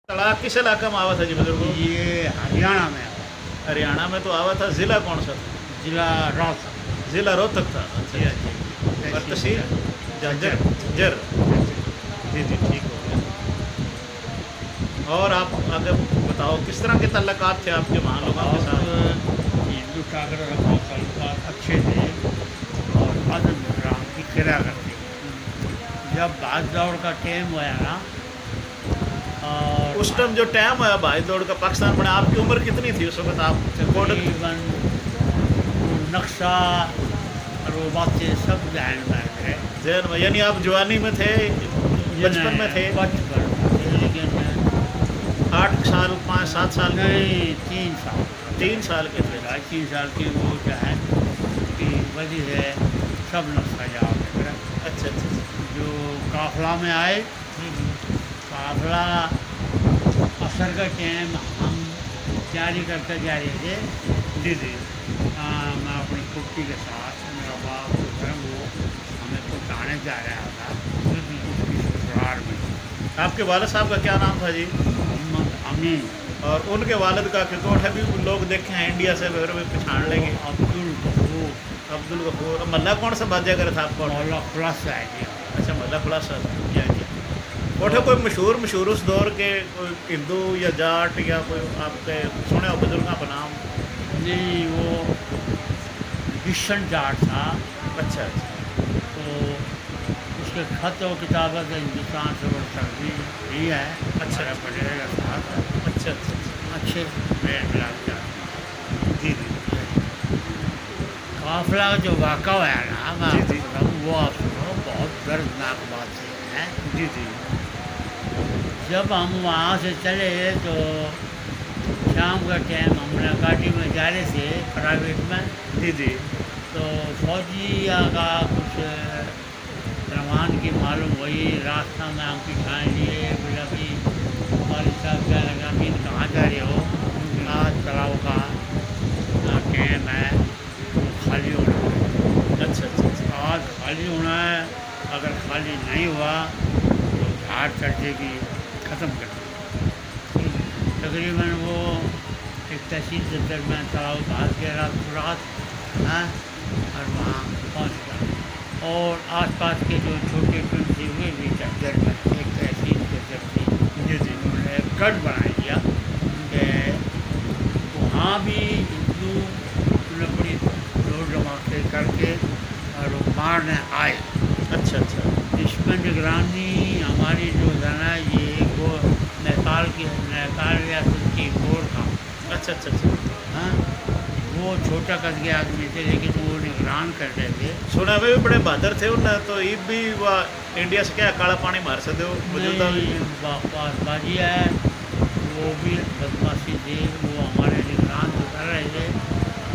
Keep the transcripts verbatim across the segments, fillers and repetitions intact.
तड़ाक किस इलाके में आवा था जी बुजुर्गों? ये हरियाणा में आवा। हरियाणा में तो आवा था, जिला कौन सा था? जिला रोहतक। जिला रोहतक था, अच्छा। जी, जी। और तहसील? झज्जर। झज्जर। जी, जी, ठीक हो गया। और आप आगे बताओ, किस तरह के ताल्लुकात थे आपके वहाँ लोगों के साथ? हिंदू ठाकरे का बहुत ताल्लुकात अच्छे थे और अदब एहतराम की करा करते। जब भाग दौड़ का टाइम होया ना, और उस टाइम जो टाइम होया भाग दौड़ का, पाकिस्तान बना, आपकी उम्र कितनी थी उस वक्त? आप तकरीबन नक्शा और वो बातें सब जहन में है। जहन में, यानी आप जवानी में थे, बचपन में थे? बचपन में थे, लेकिन आठ साल, पाँच, सात साल के? नहीं, तीन साल। तीन साल के थे। ढाई तीन साल के वो जो है कि वजह है, सब नक्शा याद है। अच्छा, अच्छा, अच्छा। जो काफला में आए, हम्म, हम्म। काफला असर का टाइम हम तैयारी करते जा रहे थे। जी, जी। आ, मैं अपनी कुर्सी के साथ, मेरा बाप जो है वो हमें पहुँचाने जा रहा था, हम्म, हम्म। उसकी ससुराल में। आपके वालिद साहब का क्या नाम था जी? मोहम्मद अमीन। और उनके वालिद का, क्योंकि उठे भी लोग देखे हैं इंडिया से, फिर भी पहचान लेंगे। अब्दुल गफूर। अब्दुल गफूर। और मल्ला कौन सा बाजा करे था आपका? मौला खुलासा है जी। अच्छा, मल्ला खुलासा था। जी, जी। उठे कोई मशहूर, मशहूर उस दौर के कोई हिंदू या जाट या कोई आपके सुने हो बुजुर्गों का नाम? नहीं, वो किशन जाट था। अच्छा, अच्छा। तो उसके खत और किताबें तो हिंदुस्तान से वो तकदीर ही है। अच्छा, हमारे अच्छा। बड़े का साथ है। अच्छा, अच्छा, अच्छा। अच्छे मेल मिलाप के आदमी। जी, जी। काफला का जो वाक़ा होया ना, मैं जी, आपको जी। बताऊँ, वो आप सुनो, बहुत दर्दनाक बात है। जी, जी। जब हम वहाँ से चले तो शाम का टाइम हमने गाड़ी में जा रहे थे प्राइवेट में। जी, जी। तो फौजिया का कुछ रवानगी मालूम हुई, रास्ता में हम पिछाए लिए, बोला कि वालिद साहब क्या लगा, "अमीन, कहाँ जा रहे हो?" हम्म। "आज तलाव का, आ, कैंप है, वो खाली होना है।" अच्छा, अच्छा, अच्छा। "आज खाली होना है, अगर खाली नहीं हुआ तो धार चढ़ जाएगी, ख़त्म कर देगी।" तकरीबन वो एक तहसील के दरमियान तलाव भाग गया रात को रात, हाँ, और वहाँ पहुँच गया। और आसपास के जो छोटे टुंड थे, वे भी झज्जर में एक तहसील के अंदर थे। जी, जी। उन्होंने एक गढ़ बना लिया कि वहाँ भी हिंदू ने बड़ी जोर जमा के करके और मारने आए। अच्छा, अच्छा। इसमें निगरानी हमारी जो है ना, ये वो नेपाल की, नेपाल रियासत की गोरखा। अच्छा, अच्छा, अच्छा। हाँ, वो छोटा कद के आदमी थे, लेकिन वो निगरान कर रहे थे। सुना में भी बड़े बहादुर थे, उन्हें तो इब भी वह इंडिया से क्या काला पानी मार सकते हो, मौजूदा भी नहीं, बा-, बा-, बाजी है, वो भी बदमाशी थे, वो हमारे निगरान तो कर रहे थे,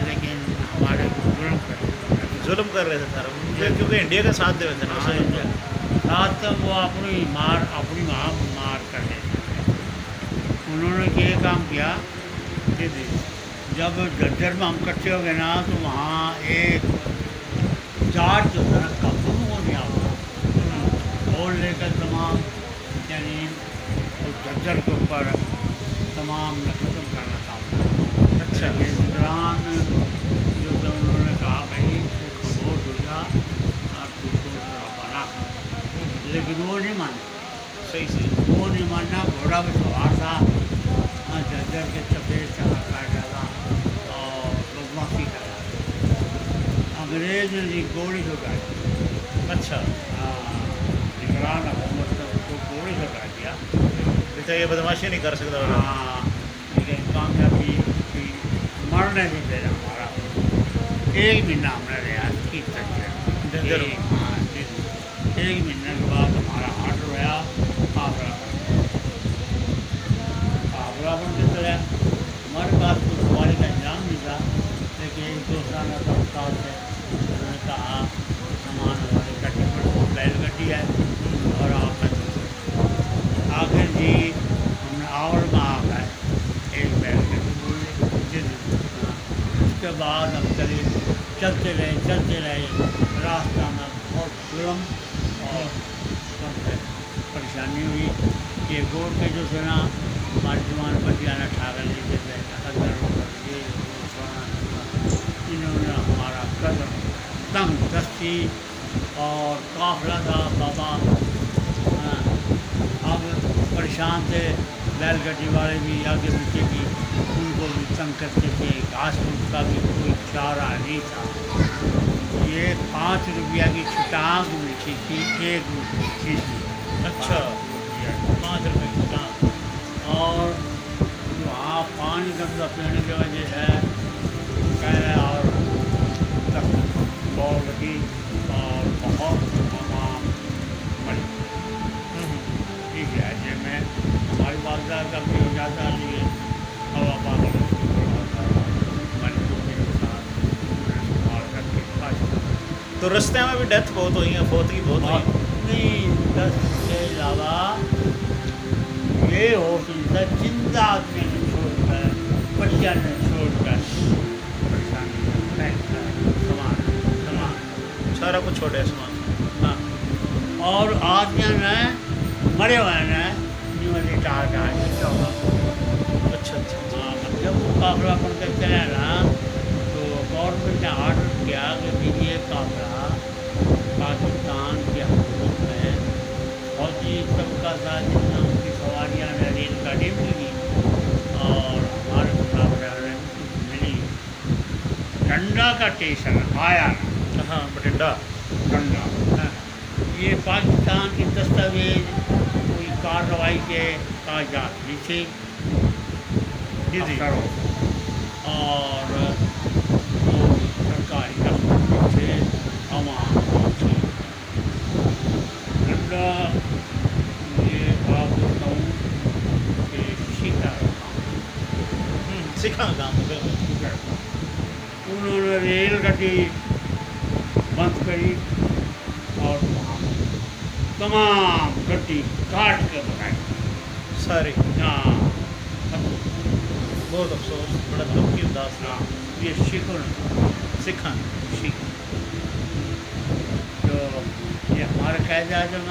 लेकिन हमारे को जुल्म कर रहे थे। जुल्म कर रहे थे सर, उनके, क्योंकि इंडिया का साथ दे रहे थे ना, हाँ, सर। इंडिया। साथ तो वो अपनी मार, अपनी माँ मार कर रहे थे। उन्होंने ये काम किया, जी, जी। जब झज्जर में हम इकट्ठे हो गए ना, तो वहाँ एक जाट जो था ना, कब्बू को नहीं आता। हम्म। और लेकर तमाम, यानी उस झज्जर के ऊपर तमाम ने खत्म करना चाहता था। अच्छा। लेकिन निगरान जो थे, उन्होंने कहा, "भाई, तू खामोश हो जा, आप तू तो बना।" लेकिन वो नहीं माना। सही, सही। वो नहीं माना, घोड़ा पे सवार था, हाँ, झज्जर के चपेट चढ़ा कर डाला और बदमाशी करा। अंग्रेज ने जी गोली से उड़ा दिया। अच्छा। हाँ, निगरान हुकूमत ने उसको गोली से उड़ा दिया। बेटा, ये बदमाशी नहीं कर सकता था। हाँ, लेकिन कामयाबी की मरने भी दे हमारा। एक महीना हमने रियाज की झज्जर। झज्जर। एक, हाँ, जी। एक महीने के बाद हमारा ऑर्डर आया, काफला बन गया। काफला बन के चला। हमारे पास कोई सवारी का इंतजाम नहीं था, लेकिन एक दोस्त आना था उस्ताद से, उन्होंने कहा, "सामान हमारे का टिकट को बैलगाड़ी है और आप में तो।" आखिर जी हमने आवर में आ गए, एक बैलगाड़ी बोली, जी, जी। हाँ। उसके बाद हम चले, चलते रहे, चलते रहे, रास्ता में बहुत जुल्म और परेशानी हुई। ये गोरखे जो थे ना, हमारे जवान बटिया ने ठाकर लेके गए, अगर उधर ये वो फलाना ढिमका। इन्होंने हमारा कदम तंग दस्ती और काफिला था बाबा, हाँ, अब परेशान थे। बैलगाड़ी वाले भी आगे पीछे भी, उनको भी तंग करते थे। घास फूस का भी कोई चारा नहीं था। ये पाँच रुपया की छटांग मिलती थी, एक रुपये की। अच्छा। पाँच रुपये की छटांग। और वहाँ पानी गंदा पीने की वजह है, कह और तक बहुत लगी और बहुत वहाँ मरी। हम्म। इस लहजे में हमारी बात ज़्यादा लंबी हो जाता है, इसलिए अब आप आगे मजबूती के साथ उन्हें संभाल करके आज तो रस्ते में भी डेथ बहुत हुई है, फौतगी बहुत हुई है। नहीं, दस के अलावा ये हो सकता है, जिंदा आदमी ने छोड़कर, बच्चा ने छोड़कर, परेशानी है, सामान, सामान। सारा कुछ छोड़े सामान। हाँ। और आदमी ने मरे हुए ने न्यू रिटायर का है, क्या होगा? अच्छा, अच्छा, अच्छा। हाँ, जब वो काफिला बन के चले ना, तो गवर्नमेंट ने ऑर्डर किया कि भी ये काफिला पाकिस्तान के हुकूमत में फौजी तबका था, जितना उनकी सवारियां ने रेलगाड़ी मिली और हमारे मुसाफिर ने कुछ मिली। डंडा का स्टेशन आया ना। हाँ, बठिंडा। डंडा। हाँ। ये पाकिस्तान के दस्तावेज, कोई कार्रवाई के कागजात नहीं थे। जी, जी। अफसरों। और वो सरकारी दफ्तर थे, आवाम थे। डंडा, ये आप बताऊँ कि शिखर। हम्म, शिखर गांव, बिल्कुल। शिखर। उन्होंने रेलगाड़ी बंद करी और वहाँ तमाम गड्डी काट के भगाई। सारी। हाँ। बहुत अफसोस, बड़ा दुख की उदास। हाँ, ये शिखर। शिखर। शिखर। तो ये हमारे कायदे आजम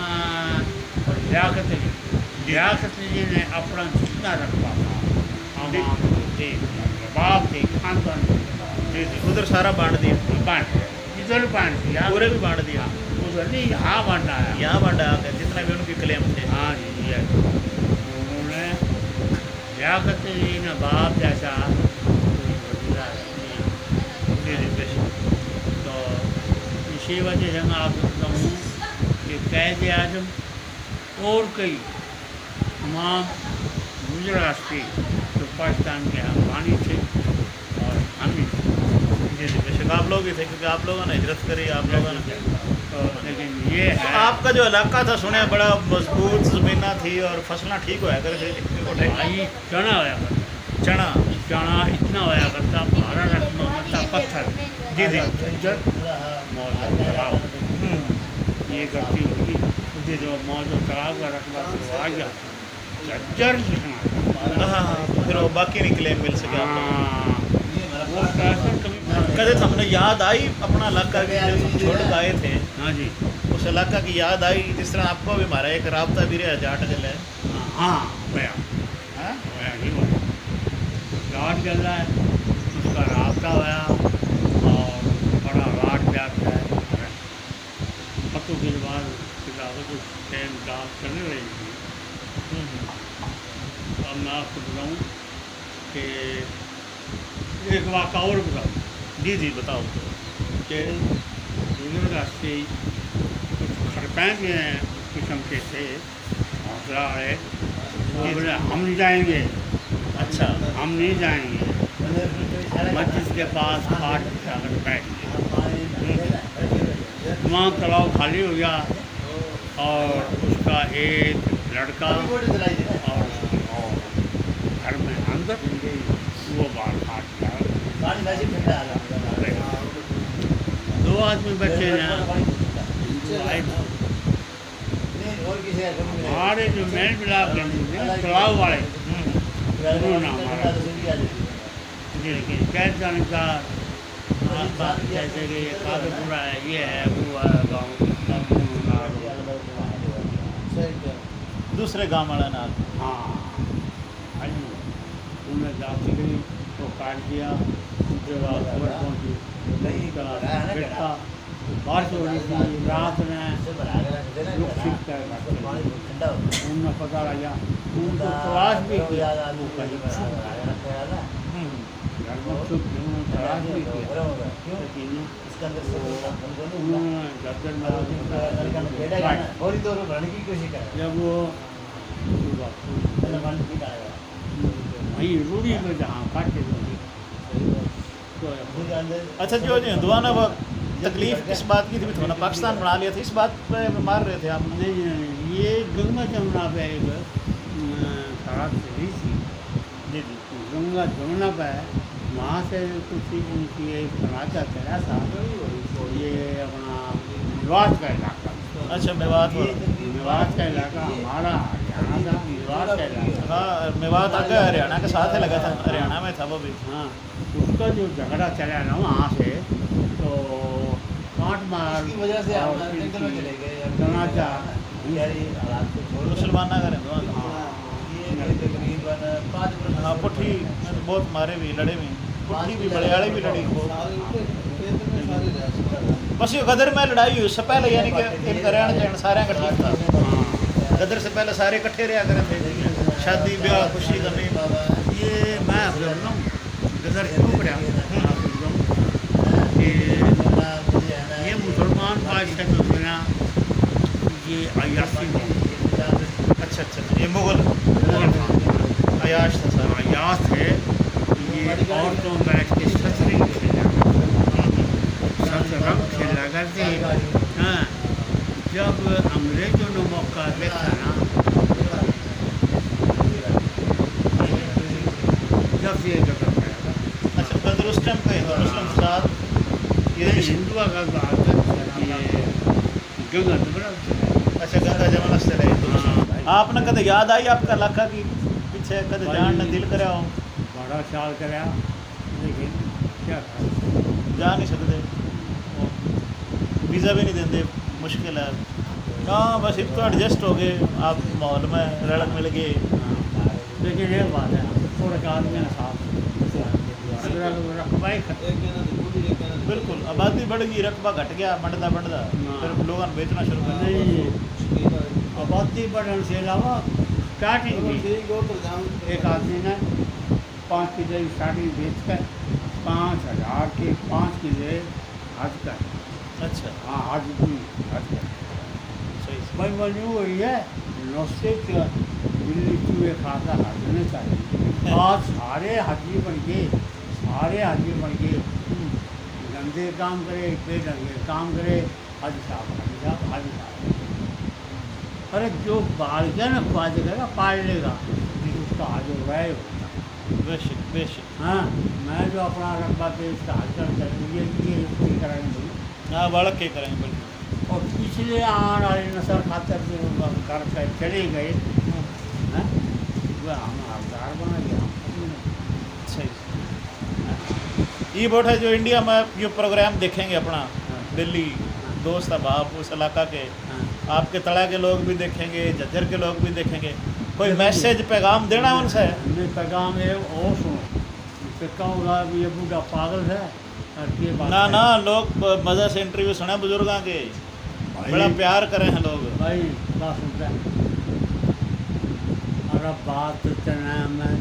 और लियाकत अली, जी। लियाकत अली ने अपना जितना रकबा था, जी। आवाम को दे दिया, बाप दे, खानदान को दे दिया। जी, जी, उधर सारा बांट दिया। बांट दिया। इधर बांट दिया। पूरे भी बांट दिया। उधर नहीं, यहाँ बांटा है। यहाँ बांटा है, जितना भी उनके क्लेम थे। हाँ जी, ये उन्होंने लियाकत अली ने बाप जैसा कोई वजीरा नहीं। जी, जी, बेशक। तो इसी वजह से मैं आपको कहूँ कि कायदे आजम और कई तमाम बुजुर्ग हस्ती जो पाकिस्तान के अफगानी थे और हामी थे। जी, जी, बेशक आप लोग ही थे, क्योंकि आप लोगों ने हिजरत करी, आप लोगों ने। तो लेकिन ये तो है आपका जो इलाका था, सुने बड़ा मजबूत जमीना थी और फसलां ठीक होया करे थे, इतनी कोठे। भाई, चना होया करता। चना। चना इतना होया करता, भारा रकबा करता पत्थर। जी, जी। झज्जर, मौजो, तालाब। हम्म। ये गलती होगी। जी, जी। जो मौजो, तालाब का रकबा तो आ गया। झज्जर लिखना। हाँ, हाँ, हाँ। फिर वो बाकी नहीं क्लेम मिल सके आप लोगों को। हाँ। वो पैसा कभी कदे थमने याद आई अपना इलाका की, जो तुम छोड़ के आए थे? हाँ जी। उस इलाका की याद आई, जिस तरह आपको भी हमारा एक राबता भी रहा जाट गले। हाँ, हाँ, होया। हाँ? होया जी, होया। जाट गल्ला है, उसका राबता होया और बड़ा लाड प्यार है। पत्तों के बाद किताबों को टाइम जाप करने लगी थी। हम्म, हम्म। अब मैं आपको बताऊं कि एक वाक़ा और बताऊं। जी, जी, बताओ। कि बुजुर्ग हस्ती कुछ खड़पैं के किस्म के थे, हौसला वाले। वो जी, बोले, जी। "हम नहीं जाएंगे।" अच्छा। "हम नहीं जाएंगे।" मस्जिद के पास खाट बिछा कर बैठ गए। वहाँ तालाब खाली हो गया और उसका एक लड़का और उसकी औरत घर में अंदर, वो बाहर खाट बिछा कर। दो आदमी बैठे हैं, वो आए। हमारे जो मेल मिलाप के हैं, तालाब वाले, हम्म। उन्होंने हमारा जी, जी। गैर जानकार, आसपास, जैसे कि काफी बुरा है, ये है, वो है, गाँव, गाँव। दूसरे गांव वाला नाल। हाँ। जाती गई, वो काट दिया। उसके बाद खबर पहुंची, उसका बेटा बारिश हो रही थी, रात में रुक छिप कर घर चले गए। उनने पता लगा, उनको तलाश भी किया, वो कहीं छुप गए। हम्म। घर में छुप गए, उन्होंने तलाश भी किया, लेकिन उन्होंने गदर में जब वो वहीं रूढ़ी में जहाँ काटे थे, तो अच्छा, जो, जो हिंदुआ ने वो तकलीफ किस बात की थी, भी थोड़ा पाकिस्तान बना लिया था, इस बात पे मार रहे थे आप? नहीं, नहीं, ये गंगा जमुना पे एक, अ, सड़क चली थी। जी, जी। गंगा जमुना पे वहाँ से कुछ उनकी एक राजा चला था, ये अपना मेवात का इलाका। अच्छा, मेवात वाला। मेवात का इलाका हमारा हरियाणा था, मेवात का इलाका। हाँ, मेवात आगे हरियाणा के साथ ही लगा था, हरियाणा में था वो भी। हाँ, उसका जो झगड़ा चला ना वहाँ से, तो कांट मार इसकी वजह से और हम फिर जंगल में चले गए, हम तनाजा, यार, ये हालात को छोड़ मुसलमाना का रहंदा। हाँ। ये तकरीबन पाँच परसेंट हाँ, पुट्ठी में तो बहुत मारे भी, लड़े भी। पुट्ठी भी, बलियाले भी लड़े बहुत। बस ये गदर में लड़ाई हुई, उससे पहले यानी कि इनका रहन सहन सारे का ठीक था। हाँ। गदर से पहले सारे इकट्ठे रहा करे थे, शादी, ब्याह, खुशी, गमी। ये मैं अफजल हूँ, गदर क्यों पड़ा? मैं अफजल हूँ कि ये मुसलमान बादशाह जो थे ना, ये अयाशी में। अच्छा, अच्छा, अच्छा, ये मुगल। मुगल था। अयाश था सारा। अयाश थे। ये औरतों बैठ के शतरंज खेला। शतरंज खेला करते। हाँ। जब अंग्रेजों ने मौका देखा ना, जब ये जगह पे अच्छा, गदर उस टाइम पे, उस टाइम साथ ये नहीं, हिंदुआ का बात है, ये गंगा जमुना से। अच्छा, गंगा जमुना से रहे, तो हाँ। आपने कदे याद आई आपका इलाका की पीछे, कदे भाई, जान ने दिल करया हो? बड़ा ख्याल करया, लेकिन क्या करें? जा नहीं सकते, वीज़ा भी नहीं देंदे, मुश्किल है। हाँ, बस इब तो एडजस्ट हो गए आप, माहौल में रल मिल गए। हाँ। लेकिन एक बात है, थोड़े का आदमी ने साथ अगर रकबा ही खत्म। बिल्कुल, आबादी बढ़ गई, रकबा घट गया, बंटदा बंटदा, हाँ। फिर लोगों ने बेचना शुरू कर दिया। नहीं, आबादी बढ़ने से अलावा स्टार्टिंग भी एक आदमी ने पाँच किले स्टार्टिंग बेच कर पाँच हज़ार के पाँच किले हज कर। अच्छा। हाँ, हज भी, हज कर। सही, सही। भाई, मनु हुई है, नशे के बिल्ली चूहे खा के हज नहीं चाहिए। आज सारे हाजी बन गए, सारे हाजी बन गए। हम्म। गंदे काम करे, बेढंगे काम करे, हाजी साहब, हाजी साहब, हाजी साहब। अरे, जो बाल गया ना, ख्वाजा करेगा, पाल लेगा, उसका हाजिर रहे होता। बेशक, बेशक। हाँ, मैं जो अपना रकबा पे इसका हाजिर कर, ये, ये इसकी करेंगे। हाँ, बालक के करेंगे, बिल्कुल। और पिछले आने वाली नस्ल खातर जो करके चले गए, हम्म। हैं, वो हम हकदार बना गया। सही। ये बैठा जो इंडिया में जो प्रोग्राम देखेंगे अपना, हाँ। दिल्ली, हाँ। दोस्त अहबाब उस इलाका के, हाँ। आपके तला के लोग भी देखेंगे, झज्जर के लोग भी देखेंगे, कोई देखो जी, मैसेज, पैगाम देना उनसे? मैं पैगाम ये और सुनो, तो कहूँगा भी ये बूढ़ा पागल है, और ये बात ना, है। ना, लोग ब-, मज़े से इंटरव्यू सुने बुजुर्गां के, भाई, बड़ा प्यार करे हैं लोग। भाई, बात सुनता है। अरे बात तने मैं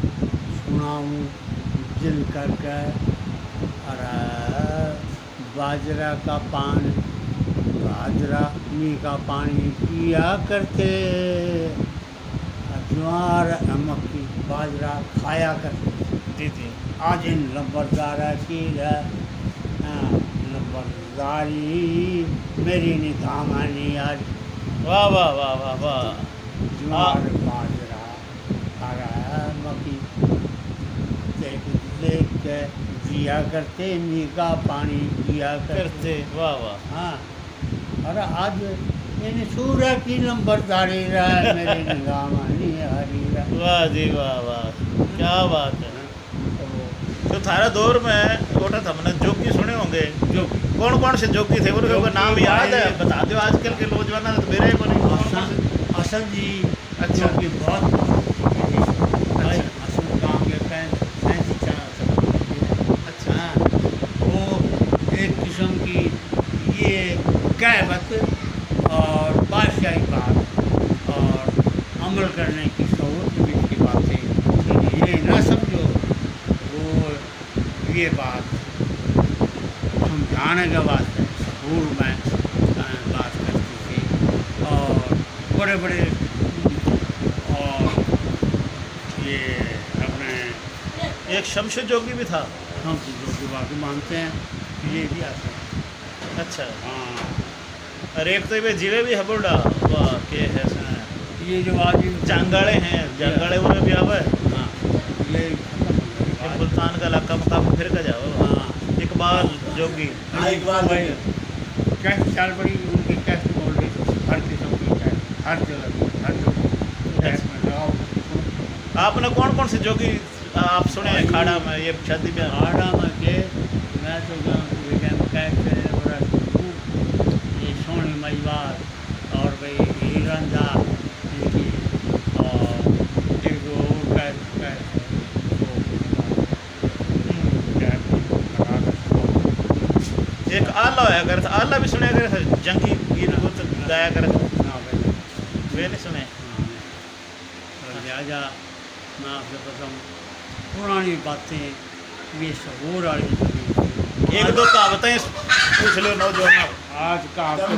सुनाऊँ दिल करके। अरे बाजरा का पान, बाजरा मी का पानी पिया करते, ज्वार, मक्की, बाजरा खाया करते। जी, जी। आज इन लंबरदारा की है, हाँ, लंबरदारी मेरी निगाह मानी आज। वाह, वाह, वाह, वाह, वाह। ज्वार, हाँ। बाजरा, अरे मक्की देख, देख के जिया करते, मी का पानी पिया करते। करते, वाह, वाह। हाँ, अरे आज इन सूरा की लंबरदारी रहा है, मेरे निगाह मानी हारी रहा। वाह जी, वाह, वाह, क्या बात है। तो थारा दौर में, कोठा, थमने जोगी सुने होंगे। जोगी। कौन कौन से जोगी थे, उनके जोगी नाम याद है? भाई। बता दो, आजकल के नौजवानों ने तो मेरे को नहीं। कौन कौन से? असल, असल जी, अच्छा। जोगी बहुत। अच्छा। भाई, असल काम ये कहें, कहावत और बादशाही बात और अमल करने की सहूलत भी इसकी बातें। ये ना समझो वो ये बात समझाने के वास्ते सहूर में, अ, बात करती थी। और बड़े बड़े और ये अपने एक शमशेर जोगी भी था। हम तो जोगी बाकी मानते हैं, ये भी आता है। अच्छा। हाँ। और एक तो ये जिले भी है बुढ़ा, वाह, के है इसमें? ये जो आज इन जांगाड़े हैं, जांगाड़े उरे भी आवे। हाँ, ये खत्म हो गए। ये मुल्तान का इलाका में काबू फिर का जाओ। हाँ। इकबाल जोगी। हाँ, इकबाल भाई। कैसेट चल पड़ी, उनकी कैसेट बोल रही, हर किस्म की कैसेट, हर जगह, हर जगह। कैसेट में लगाओ। आपने कौन कौन से जोगी आप सुने हैं खाड़ा में, ये शादी में? खाड़ा में के, मैं तो गाँव के बेटा में कैसेट बड़ा सुनूं, ये सोनी महिवाल और भाई हीर रांझा, इनकी, और एक दो और कैसेट, कैसेट, वो, हम्म, कैसेट बना के सुनाओ। एक आला होया करे था, आला भी सुनया करे था, जंगी गीत हाँ। गूत गाया करे था। हाँ, भाई। वे नहीं सुने? हाँ, नहीं। और लिहाजा मैं आपसे कसम, पुरानी बातें, ये सहूर वाली जमीन थी। एक दो कहावतें पूछ लो नौजवान। आज कहावत, आज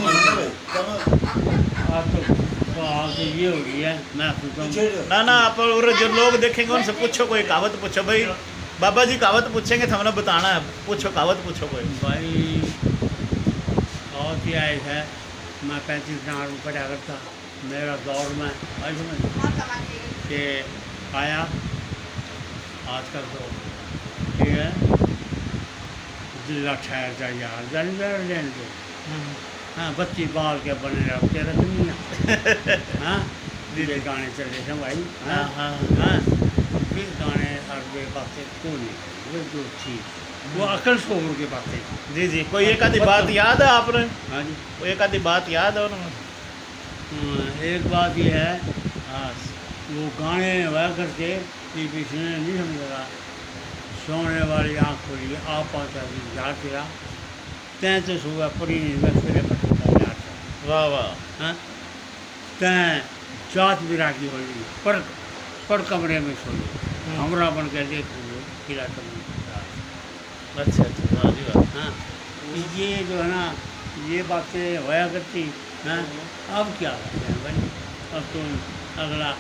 तो, तो ये हो गई है, मैं पूछूं। ना, ना, आप और जो लोग देखेंगे उनसे पूछो, कोई कहावत पूछो भाई। बाबा जी कहावत पूछेंगे तो हमने बताना है, पूछो, कहावत पूछो कोई। भाई, कहावत ये आई है, मैं पैंतीस नार में पढ़ा करता। मेरा दौर में, भाई समझ, के आया, आजकल तो ये है, जिला ठहर जा यार, जाने जा रहने दो। हम्म। हाँ, बच्ची बाल के बने रहो, तेरा तो नहीं है। हाँ, जी, ये जी। गाने चले थे भाई, हाँ, हाँ, हाँ। हाँ, ये गाने और ये बातें को नहीं करेंगे, जो थी, वो हम्म। अकल शोर की बातें। जी, जी, कोई और एक आधी बात बच्चों याद है आपने? हाँ जी। कोई एक आधी बात याद है उनमें? हाँ, एक बात ये है, हाँ। वो गाने हुआ करते, टीवी सुने नहीं समझेगा, सोने वाली आँख खोली, आ पाँच आदमी झाड़ तेरा, तैं तो सुबह परी नहीं, मैं फिर पटकूंगा झाड़ तेरा। वाह, वाह। हाँ? तैं जात बिरागी हो ली, पर, पर कमरे में सो ली, हम्म। हमरा बन के देख लो, किला कमरे में। अच्छा, अच्छा, वाह जी वाह। हाँ, ये जो है ना, ये बातें होया करती हैं। अब क्या करते हैं भाई, अब तो अगला,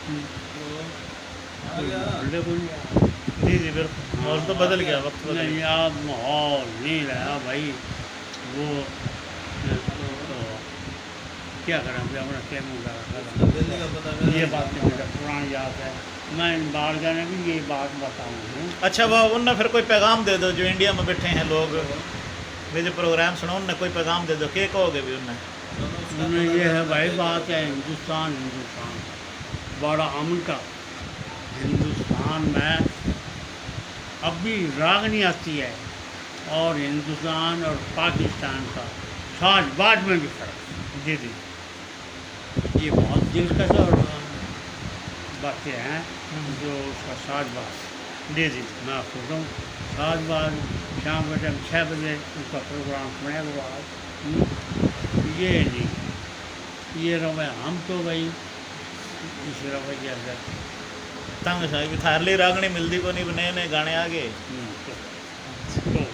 हम्म, कोई माहौल को नहीं। जी, जी, बिल्कुल, माहौल तो बदल गया, वक्त बदल नहीं, गया। अब माहौल नहीं रहा भाई, वो, तो क्या करें, फिर अपना क्या गुजारा करें? ये बात तो मेरा पुरानी याद है, मैं इन बालका ने भी ये बात बताऊँ हूँ। अच्छा, वो उनने फिर कोई पैगाम दे दो जो इंडिया में बैठे हैं लोग, वे जो प्रोग्राम सुनो, उनने कोई पैगाम दे दो, के कहोगे भी उनने? उनने ये है भाई, बात है हिंदुस्तान, हिंदुस्तान, बड़ा अमन का हिंदुस्तान में अब भी रागनी आती है और हिंदुस्तान और पाकिस्तान का साज बाज में भी फर्क है। जी, जी। ये बहुत दिलकश और बातें हैं, हम्म। जो उसका साज बाज। जी, जी। मैं आपको बताऊँ, साज बाज शाम के टाइम छः बजे उसका प्रोग्राम सुने के बाद, हम्म, ये नहीं, ये रवे हम तो भाई इस रवैया से तंग सा भी थारली रागनी मिलती को नहीं, नए नए गाने आ गए। हम्म, तो, तो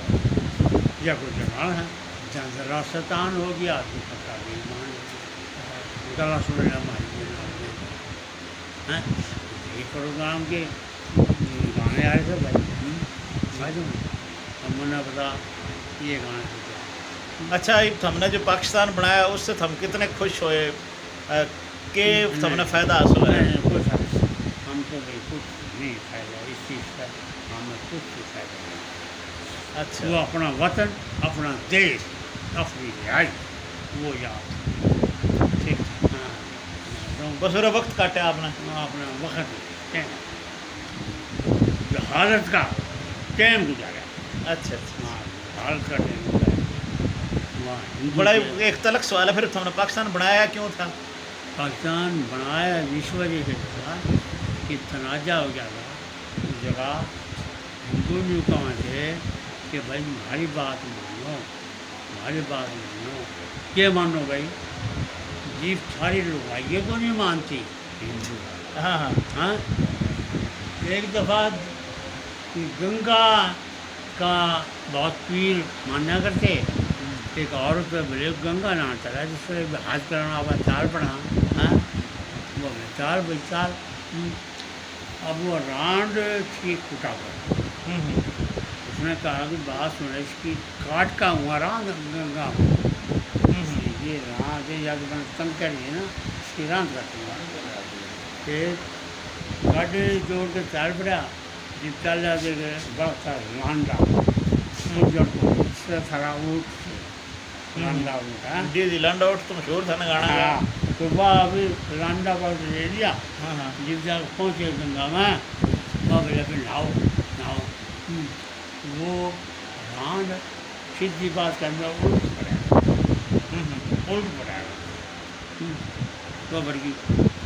या कोई जमाना है, जहाँ से रास्ता तान हो गया, आदमी पक्का बेईमान हो गया। गला सुन लिया, मारी के नाम दे। हैं? ये प्रोग्राम के गाने आए थे भाई, हम्म, भाई तुम, हम मना पता ये गाने थे क्या। अच्छा, ये हमने जो पाकिस्तान बनाया, उससे हम कितने खुश होए, अ, के नहीं, हमने फायदा हासिल है? नहीं, कोई फायदा नहीं। हमको भी कुछ नहीं फायदा इस चीज़ का, हमें कुछ भी फायदा नहीं। अच्छा। वो अपना वतन, अपना देश, अपनी रिहाई, वो याद। ठीक। हाँ। बस पूरा वक्त काटा आपने? हाँ, अपना वक्त, टाइम। जो हालत का टाइम गुजारा। अच्छा, अच्छा। हाँ, हालत का टाइम गुजारा। वहाँ हिंदू बड़ा के एक तलख सवाल है, फिर तुमने पाकिस्तान बनाया क्यों था? पाकिस्तान बनाया इस वजह से था कि तनाजा हो गया था उस जगह। हिंदू ने कहा थे कि भाई, हमारी बात मानो, हमारी बात मानो। के मानो भाई? जीप थारी लुगाइए को नहीं मानती हिंदू। हाँ, हाँ। हाँ? एक दफा गंगा का बहुत पीर मान्या करते। हम्म। एक औरत बोले, "गंगा नहाता रहा, जिससे हाथ करना, अब चाल पड़ा।" हाँ? वो बोले, "चाल भाई, चाल।" हम्म। अब वो रांड थी खूटा पर। हम्म, हम्म। उसने कहा कि बात सुन, इसकी काट का हुआ रांड गंगा में। हम्म, हम्म। ये रांड है, या तो मैंने तंग कर दिए ना, इसकी रांड काटूंगा। फिर गाड़ी जोड़ के चाल पड़ा। जिब चाल्या देखे बड़ा था लांडा, हम्म। उजड़ को, इससे थारा ऊँट से, हम्म। लांडा ऊँट, हाँ? जी, जी, लांडा ऊँट तो मशहूर था ना गाना। हाँ, तो वह अभी लांडा बस ले लिया। हाँ, हाँ। जिब जाके पहुँचे गंगा में, वह बोले, "अभी नहाओ, नहाओ।" हम्म। वो रांड सीधी बात करना, उल्ट पड़ा। हम्म, हम्म। उल्ट पड़ा। हम्म। तो भर की,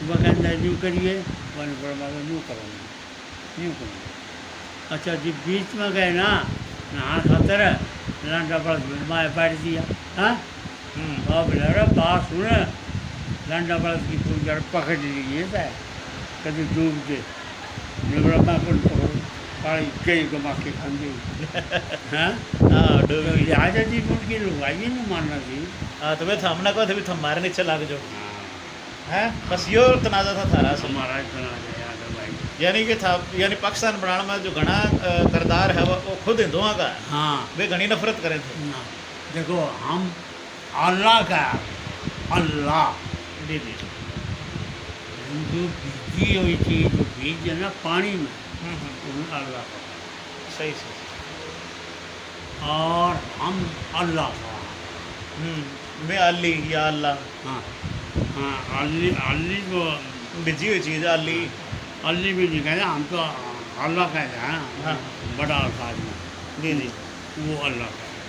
वह कहता है, "न्यू करिए," वह बोला, "मैं तो न्यू करूँगा।" यूं करो। अच्छा जी, बीच में गए ना, नहान खातर लांडा बलद में माय बैठ दिया। हाँ? हम्म। अब ले रे बात सुन, लांडा बलद की पूंछ यार पकड़ ली है तै, कभी डूब के। मैं बोला, "मैं कौन पकड़ूं? काली गई घुमा के खांदी।" हाँ? हाँ, डूब तो गई। लिहाजा जी उनकी लुगाई नहीं मानना जी। हाँ, तो वे थमने को थे भी थम मारे नीचे लग जाओ। हाँ। हैं? बस यो तनाजा था थारा असल। हमारा ही तनाजा याद है भाई। यानी कि था, यानी पाकिस्तान बनाने में जो घना, अ, किरदार है, वो, वो खुद हिंदुओं का है। हाँ। वे घनी नफरत करे थे। ना, देखो, हम अल्लाह का है, अल्लाह। जी, जी। हिंदू भीजी हुई चीज, जो भीज है ना पानी में, हम्म, हम्म। वो अल्लाह का। सही, सही। और हम अल्लाह का। हम्म, मैं अली या अल्लाह। हाँ, हाँ, अली, अली तो भिजी हुई चीज़, अली। अली भी नहीं कहते, हम तो अल्लाह कहते हैं। हाँ। बड़ा अल्फाज में। जी, जी। वो अल्लाह का है।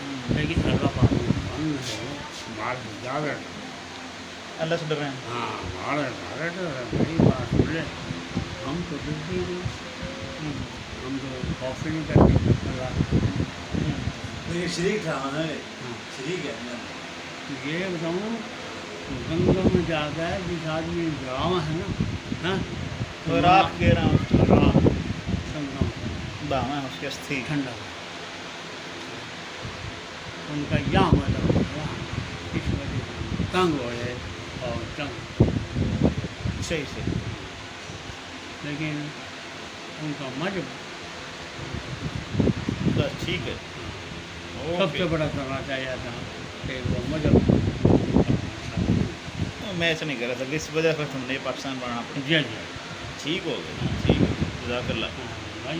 हम्म। लेकिन अल्लाह पाक में बंद हो, बाहर जावे। अल्लाह से डर रहे हैं। हाँ, बाहर, बाहर डर रहे हैं भाई, बात सुन ले। हम तो डरते ही नहीं। हम्म। हम तो खौफ ही नहीं करते अल्लाह से। हम्म। मेरे शरीक था ना रे। हाँ। ठीक है, मैं ये बताऊँ, गंगा में जाता है, जिस आदमी में जलावा है ना, हाँ? तो राख के ना। राख, गंगा में। दावा है उसके अस्थि। ठंडा। उनका यहाँ मतलब होता है, इस वजह से तंग हो जाए और तंग। सही, सही। लेकिन उनका मजहब बस ठीक है। सबसे ओके। बड़ा तमाचा यह था कि वो मजहब। मैं ऐसा नहीं कह रहा था, इस वजह से हमने पाकिस्तान बनाना पड़ा। जी, जी। ठीक हो गया, ठीक है, जज़ाकल्लाह। हाँ, भाई।